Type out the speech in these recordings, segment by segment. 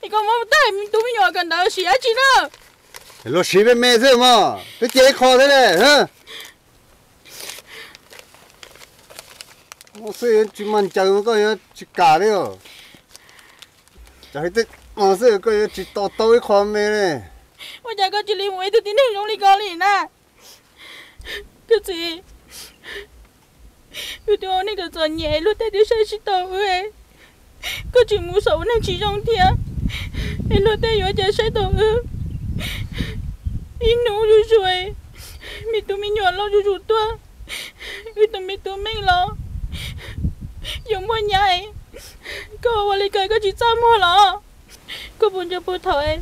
Es koj muab tag me tub me nyuam kawm ntawv siv dab tsi na? Luag siv me me xwb mog, twb cia ib qho thiab ne. Xwb tsis mag ncaws koj yuav tsis kam li os. Cas hais tias xwb koj yuav tsis to taub ib qho me li. Ua cas koj cia li mus ua ib tug tib neeg zoo li ko li na? Koj txiv, wb twb ua neej txom txom nyem luag tej twb saib tsis taus wb. Koj tseem mus saum ua neej tsis zoo thiab, es luag tej yuav cas saib taus wb. Ib hnub zuj zus, me tub me nyuam loj zuj zus tuaj, wb tus me tub Meej los yuav muaj nyab, koj ua li ko koj tsis txaj muag los? Koj puas nco puag thaum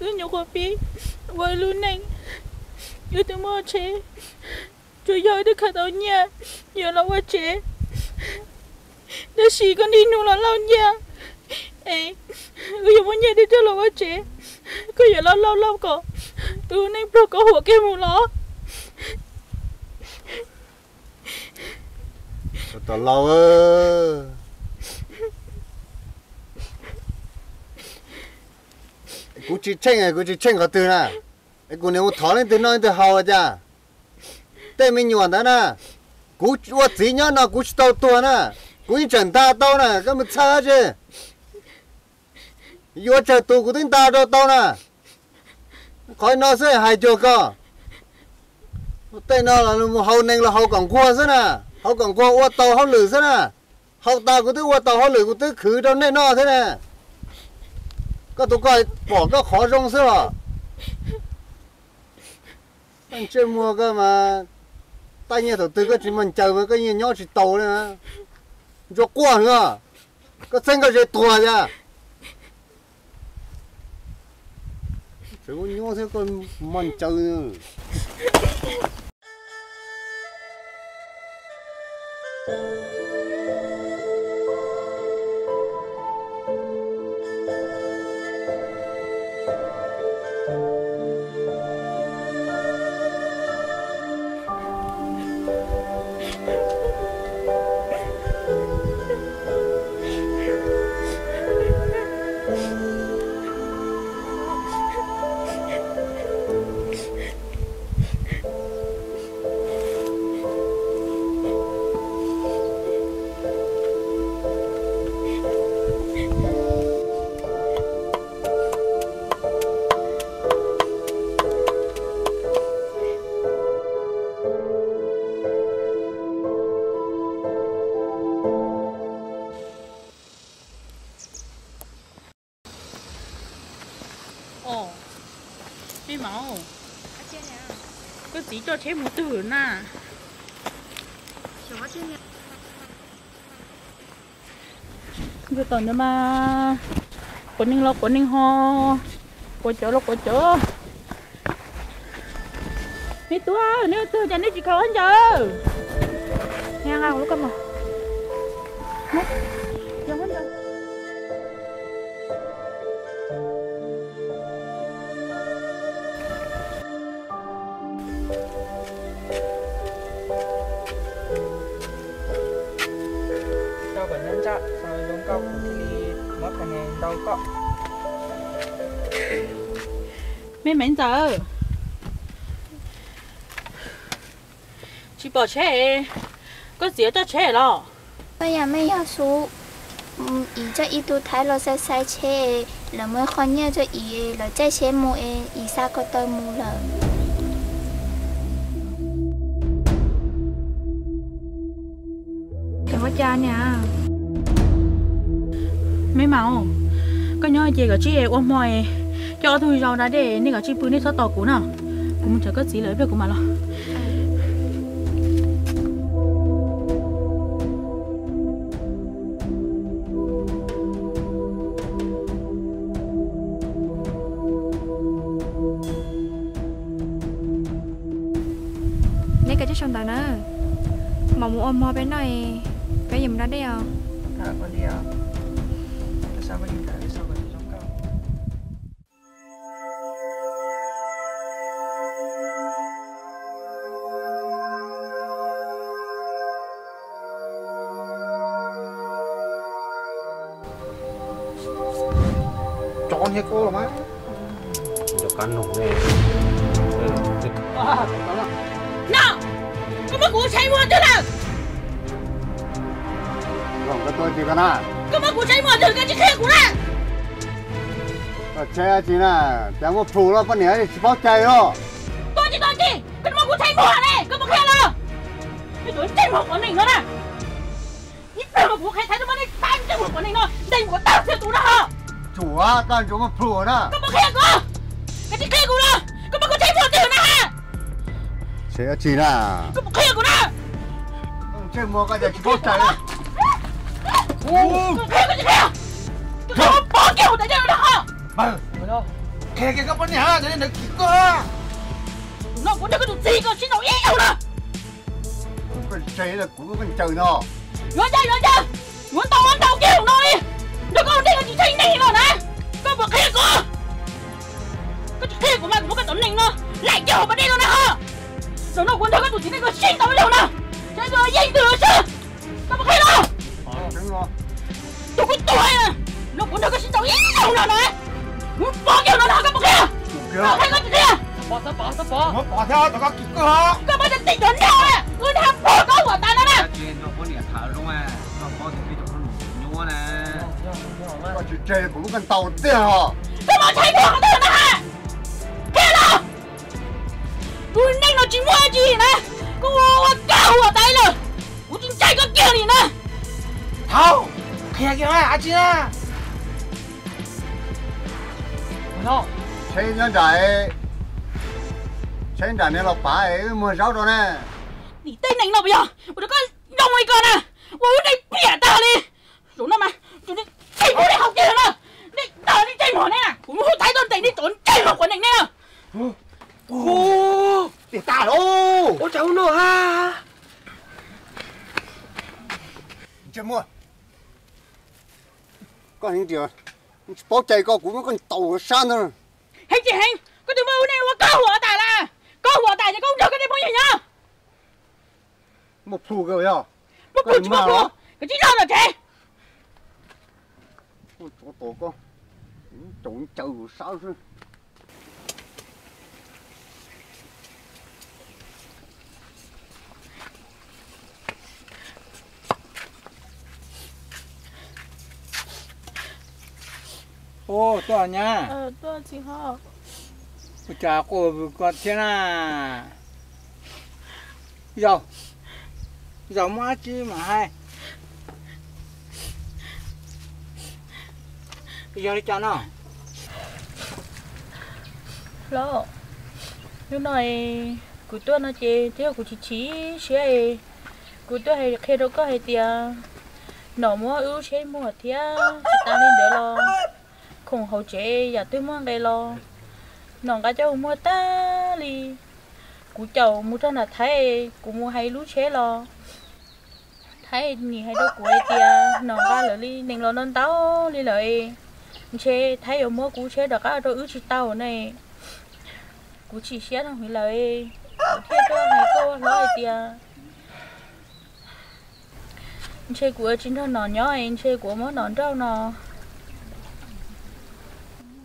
wb nyuam qhuav pib ua wb lub neej, wb twb muaj tsheb, tsuas yog wb twb khaws tau nyiaj yuav los ua tsev, tab sis koj niaj hnub los lauj nyiaj, es wb yuav muaj nyiaj thiaj tuaj los ua tsev, koj yuav lauj lauj lauj kom wb lub neej pluag koj huam kiag mus los? Tos laus, kuv tsis tsheej, kuv tsis tsheej qhov twg na. Es kuv niam mus thov leej twg noj leej twg haus cas? Tej me nyuam ntawd na, kuv ua txiv nyob no kuv tsis tau tuag na, kuv yeej tseem nta tau na, koj mus txhawj dab tsi? Yuav tsawg tus kuv twb nta rau tau na. Qhov no xwb hais cuag koj. Tej no los mus haus nees los haus kom nquag xwb na, haus kom nquag ua tau hauj lwm xwb na. Haus tas kuv twb ua tau hauj lwm kuv twb khwv rau nej noj thiab na. Koj tus koj pom koj qhov zoo xwb os. Koj ntsej muag koj mas, tab nyiaj thaum twg koj tsis mag ncaws mas koj yeej nyob tsis tau li. Ntsuag quaj heev os, koj txheeb koj ze tuag yas. Tseem ua nyuaj thiab koj mag ncaws. Os, me mam, koj txiv coj tsheb mus twg na? Nkawd tom ntawd mas quav neeg los quav neeg ho, quav cawv los quav cawv. Me tub, neb ua twg cas neb tsis khaws khaub ncaws? Nqa kuv lub koj mos. Coj kom nyob ntsaj, xav zoo nkauj kuv thiaj li muab thaiv ntau koj. Me Maiv Ntxawm, tsis pom tsheb, koj txiv coj tsheb los? Koj yam me yog xub, ib coj ib tug thaib los xaiv xaiv tsheb, lawv muaj qhov nyiaj rau ib, lawv caij tsheb mus es ib xa ko taw mus lawm. Ua cas niam? Me mam, koj nyob ces kom tsij ua hmo, coj ob tug zaub da dej nej kom tsij pw, nej txhob tos kuv na. Kuv mus tsev koj txiv lawm ib pliag kuv mam los. Neb kav tsij sau ntawv na, mam mus ua hmo peb noj, peb yuav mus da dej os. Ob niag koj los mas. Cov qab noog ne. No, koj muab kuv ua tshais muag twg lawm? Koj tuaj tsis koj na? Koj muab kuv tshais muag twg, koj tsis qhia kuv na? Koj tshais tsis na, cas muaj plhus los poj niam tsis paub cai los? Tuaj tsis tuaj tsis, koj muab kuv tshais muag ne, koj puas qhia los? Koj tus ntsej muag quav nees no na. Ib pliag mas kuv qhia thaum twg muab nej pab ntsej muag quav nees no ntes mus kom tag txhia tus na ho. Tsuav koj ntsuav muaj plhus na. Koj puas qhia kuv? Koj tsis qhia kuv los koj muab kuv tshais muag twg na ha? Tshais tsis na. Koj puas qhia kuv na? Ntsej muag koj cas tsis paub cai. Koj qhia koj tsis qhia? Koj qhia pov kiag hauv tas yaj no ho. Qhia kiag koj poj niam, ntawd kis koj. No kuv nrog koj tus txiv koj sib ntaus ib zaug no. Koj tsis tseg kuv muab koj ncaws no. Yuav ncaws yuav ncaws, yuav ntaus los ntaus kiag no li. Nrog koj ua ntej koj tsis tseg neeg los na. Koj puas qhia kuv? Koj tsis qhia kuv mas kuv muab koj tus neeg no laim kiag hauv pas dej no na ho. Zaum no kuv nrog koj tus txiv neej koj sib ntaus ib zaug no, saib koj yeej twg los xwb. Koj puas qhia los? Tus kuv tuag no kuv nrog koj sib ntaus ib zaug no na. Kuv pov kiag no no koj puas qhia? Koj qhia koj tsis qhia? Muab pov thiab rov qab kis koj. Koj muab cov tij cov nraug, koj nrog pog koj huam tas no na. Koj tsis tseg kuv muab koj ntaus tiag os. Koj muab tshais muag qhov twg na ha? Qhia los. Tus neeg no tsis muaj dab tsi na, koj ua koj huam tas lawm, kuv tsis ntshai koj kiag li na. Thaum qhia kiag dab tsi na. Tsheb nyob nram, tsheb nram niag los pav wb muag zaub rau ne. Nim tej neeg no puas yog ua rau koj zoo li ko na, ua ub neeg piam tag li. Zaum no mas tus neeg tsis muaj li hauv kiag na, nej ntawm nej ntsej muag ne, kuv mus hu thaiv tuaj ntes nej cov ntsej muag quav nees ne. Tiag tas lauj. Ua cas ua no ha? Ntsej muag, koj heev tiag, tsis paub cai koj, kuv muab koj ntaus sab ntag. Heev tsis heev, koj twb muab ub neeg ua koj huam tas lawm, koj huam tas ces koj nrog koj tej phooj ywg nyob. Muaj plhus kawg yog. Muaj plhus tsis muaj plhus, koj tsis loj tom tsev. Tsov tom koj, caum caw sab xwb. Ub, tuaj nyab. Ua cas quaj vwm ko thiab na? Yog, yog muaj dab tsi mam hais. Yog li cas no? Hlob, hnub no kuv tuaj no ces twb yog kuv chim chim siab, kuv tuaj hais qhia rau koj hais tias Nom muab wb lub tsheb muag thiab tsis tas li ntawd los khoom hauv tsev yam twg muaj nqe los Nom nqa coj mus muag tag li. Kuv caum mus rau nram Thaib, kuv mus hais lub tsheb los Thaib nim hais rau kuv hais tias Nom nqa lawv li nees los no ntau li lawm, ntshe Thaib yuav muab kuv tsheb rov qab rau wb tsis tau ne. Kuv chim siab heev lawm, kuv thiaj tuaj hais koj ua hlob hais tias ntshe kuv yuav tsis nrog Nom nyob, ntshe kuv yuav muab Nom nrauj no.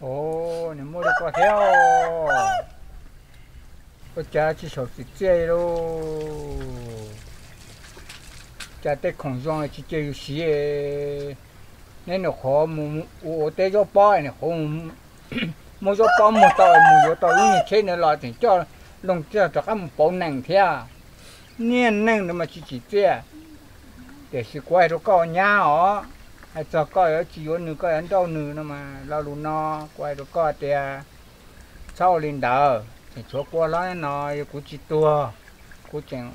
Ov, nws muaj li ko thiab. Ua cas tsis xyaum txiv txiaj li lauj? Cas tej khoom zoo tsis cia yus siv? Neb nyuam qhuav mus ua teb zaub pob, nyuam qhuav muab zaub pob muag tau, mus yuav tau lub niag tsheb ntawd los tseem coj loo coj rov qab mus pauv nees thiab. Niag neeg ntawd mas tsis tsim txiaj. Tiam sis kuv hais rau koj nyab os, hais txog koj yuav tsis yuav nws, koj yuav nrauj nws no mas lo lus no kuv hais rau koj tias txhob ua li ntawd. Tseem tshuav kuv ua hlob no, yog kuv tsis tuag, kuv tseem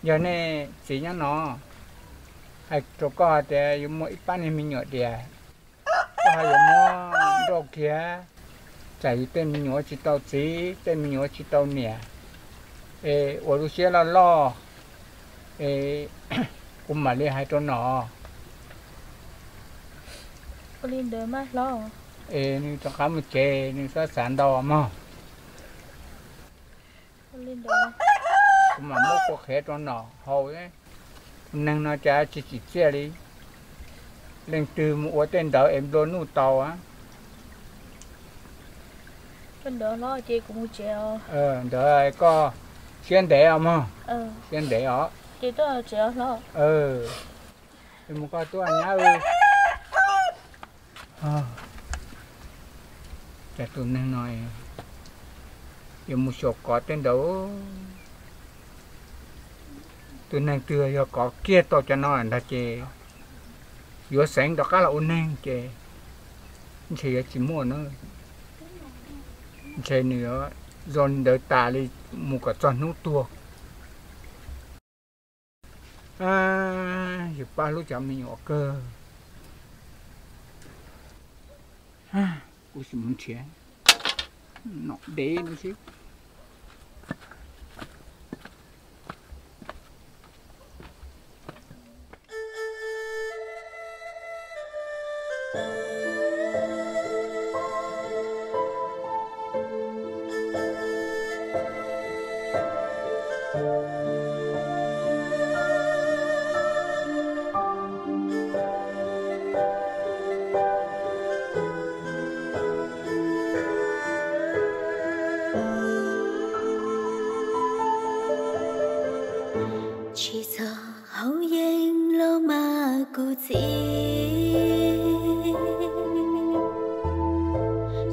yog nej txiv nyob no. Hais rau koj tias yuav muaj ib pab niag me nyuam dias, koj ho yuav muab nrauj kiag, tsam yus tej me nyuam tsis tau txiv, tej me nyuam tsis tau niam, es ua lub siab loj loj, es kuv mam li hais rau Nom. Ua li ntawd mas hlob. Es nws rov qab mus tsev, nws txhob xav ntau mog. Kuv mam muab kua qhiav rau Nom haus. Neeg no cas tsis tsim txiaj li. Leej twg mus ua tej ntawd es nplua nuj tau a? Koj ntawd hlob ces kuv mus tsev os. Ntawd koj siab ntev os mog. Siab ntev os. Ces tuaj tsev os hlob. Mus koj tuaj nyab. Cas tus neeg no yuav mus xyaum kov tej ntawd. Tus neeg twg yog kov kiag tau cov no ntag ces yuav xeev rov qab los ua neeg ces ntshe yuav tsis muaj na. Ntshe nws yuav zoo li ntawd tas li mus kom txog hnub tuag. Yus pab hlub cov me nyuam kawg. Kuv sim mus nrhiav nom dev no xwb. Tsis txog hauv yeeb los mas kuv txiv,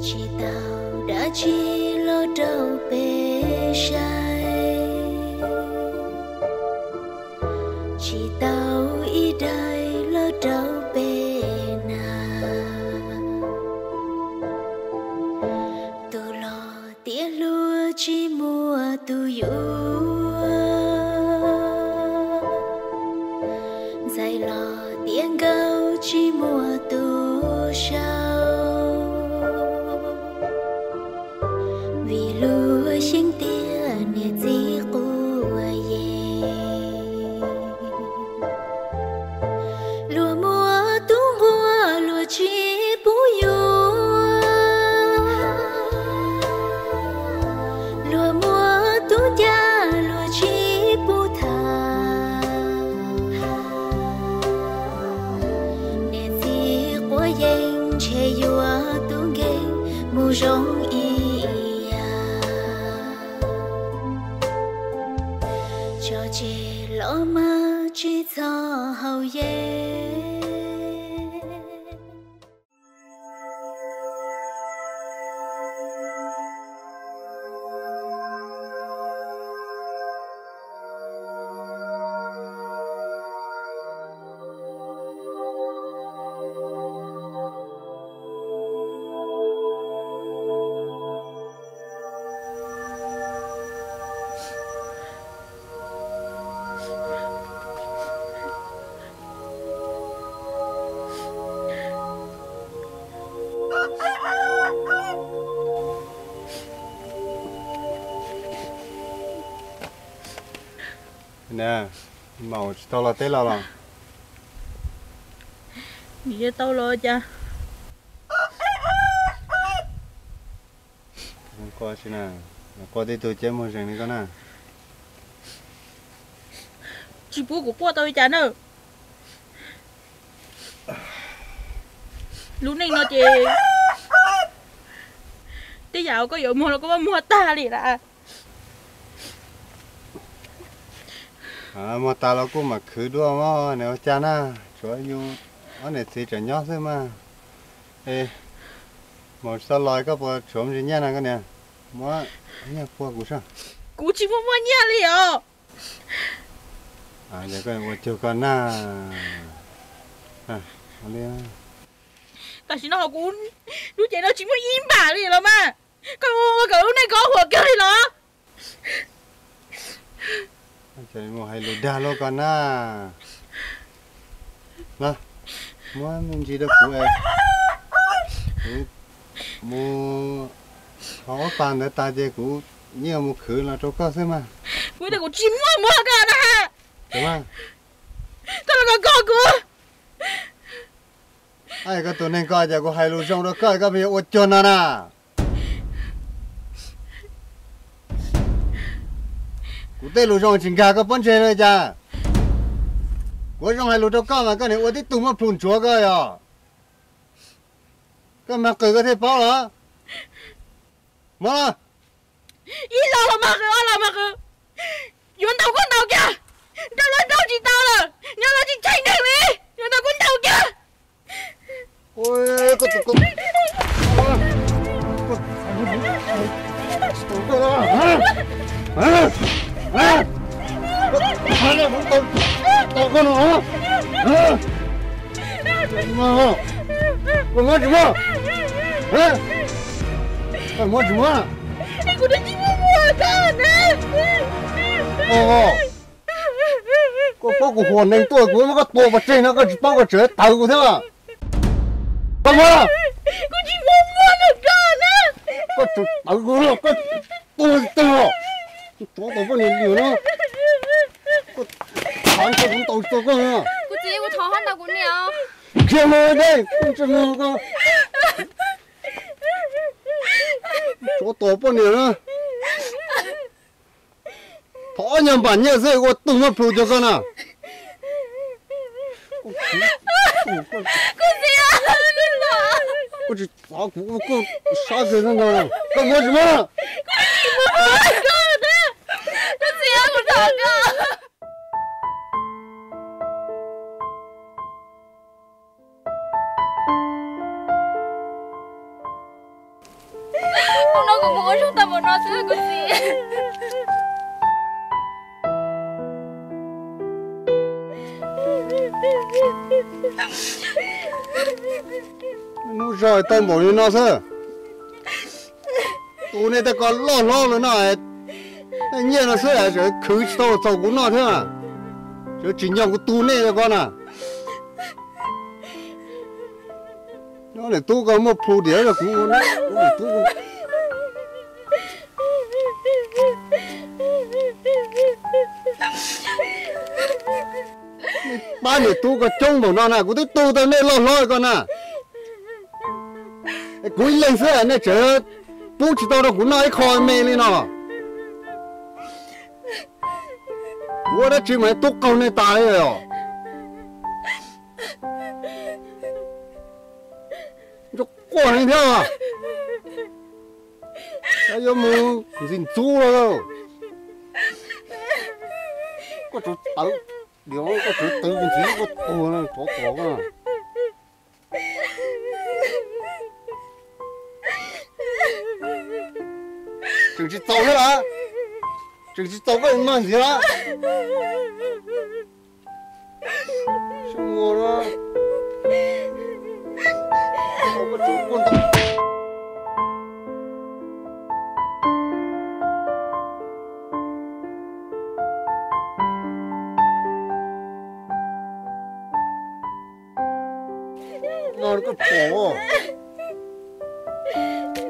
tsis tau dab tsi los rau peb saib, tsis tau ib daim los rau peb na. Tus los tias hluas tsis muaj tus yuav, ntxhais los tias nkauj tsis muaj tus sau. Vim luag xyeej tias niam txiv quav yees, luag muaj tub nquag luag tsis pub yuav, luag muaj tub ncaj luag tsis pub tham. Niam txiv quav yees ntshe yuav tub nkeeg mus zoo ib yam. Tso tseg los mas tsis txhob haus yeeb. Maum tsis tau los teb los los? Nws yuav tau los cas? Quaj tsis na, quaj tib tug ceb muag zees li koj na. Tsis pub kuv quaj tau li cas na. Lub neej no ces tej yam koj yuav muag los koj muab muag tag li lawm. Muag tas los kuj mam khwv dua mas, nws ua cas na, tsuav yus ob niam txiv tseem nyob xwb mas. Es maum tsis tau los koj puas tshuav me ntsis nyiaj no koj niam? Muab nyiaj pua kuv soj. Kuv tsis muaj muaj nyiaj li os. Yog koj ua cuag koj na. Tam sim no kuv lub cev no tsis muaj ib npam li los mas, koj ua kom lub neej koj huam kawg li los? Mus hais lus dag luaj koj na. Muab me ntsis rau kuv es kuv mus haus ob pas ntawd tas ces kuv yeej mus khwv los rau koj xwb mas. Kuv tias kuv tsis muaj muag koj na. Koj los koj koj kuv. Koj tus neeg ko, cas kuv hais lus zoo rau koj koj pheej yuav ua cuag no na? Kuv tej lus zoo tsis nkag koj pob ntseg li cas? Kuv zoo hais lus rau koj mas koj niam ua tib tug muaj plhus ntsuav koj yog? Koj mag qws koj thiaj paub los? Mas ib los los mas qw, ob los mas qw, yuav ntaus kuj ntaus kiag, nrau los nrau tsis tau lawm, nyob los tsis tsheej neeg li, yuav ntaus kuj ntaus kiag. Koj muab tsis muab? Koj muab tsis muab? Koj paub kuv huam neeg tuaj, kuv muab koj tua pov tseg no koj tsis paub, koj tseem tawv kuv thiab. Koj muab. Koj tseem tawv kuv, koj tua tag. Tsov tom poj niam liam no, koj txav ntshe kuv ntaus tsis tau koj. Kuv txiv, kuv thov koj ntaus kuv niam. Khiav mus deb, kuv tsis mus koj. Tsov tom poj niam na. Thov ob nyuag npam nyiaj xwb ua tug muaj plhus cov koj na. Koj tsis txav kuv ua koj sab kiag ntag. Koj muab tsis muab? Hnub no kuv mus ua zog tau npaum no xwb kuv txiv. Hnub zog tau npaum li no xwb. Tus nej tej ko loj hlob lawm no, nyiaj no xwb es khwv tsis tau txaus kuv noj thiab. Tseem tsis nco kuv tus nej ko na. Nyob niam tub ko muaj plhus diam yog kuv ua niam tub. Pab niam tub ko coob npaum no na, kuv twb tu tau nej loj hlob ko na. Kuv ib leeg xwb nej tseem pub tsis tau rau kuv noj ib qho me li no. Kuv ua dab tsi mas tub qaug nej tas li os. Ntsuag quaj heev thiab. Yuav mus ntxim ntxub lawm. Koj tsuav tawv, koj tsuav tawv ntxim koj tuag na, tsov tom koj. Tseem tsis txaus thiab las, tseem tsis txaus koj mag ntxiv las. No koj pom, koj pom. Kuv niam, koj puas ua cas?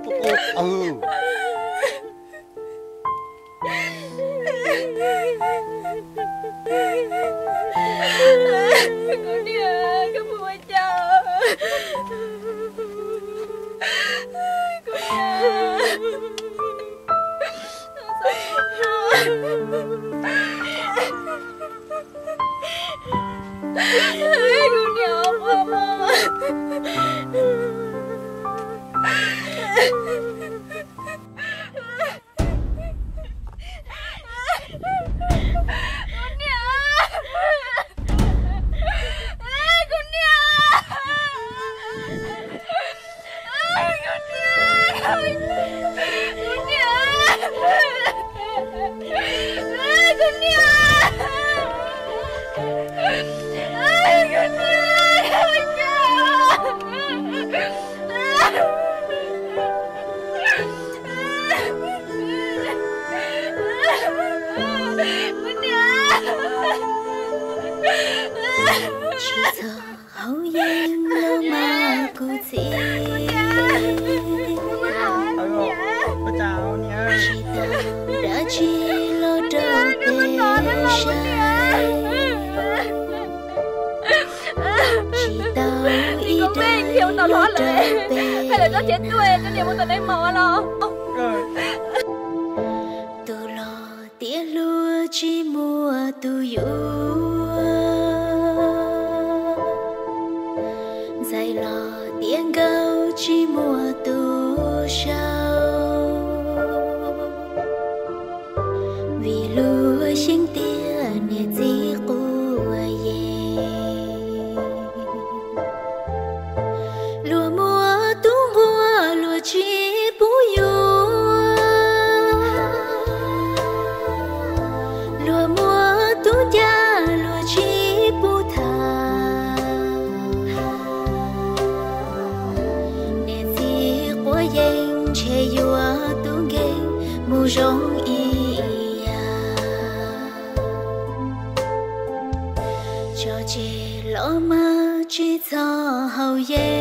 Kuv niam. Kuv niam, kuv niam. Tsis txog hauv yeeb los mas kuv txiv, tsis tau dab tsi los rau peb saib, tsis tau ib daim los rau peb. Tus los tias hlub tsis muaj tus yuav, ntxhais los tias nkauj tsis muaj tus sau. ces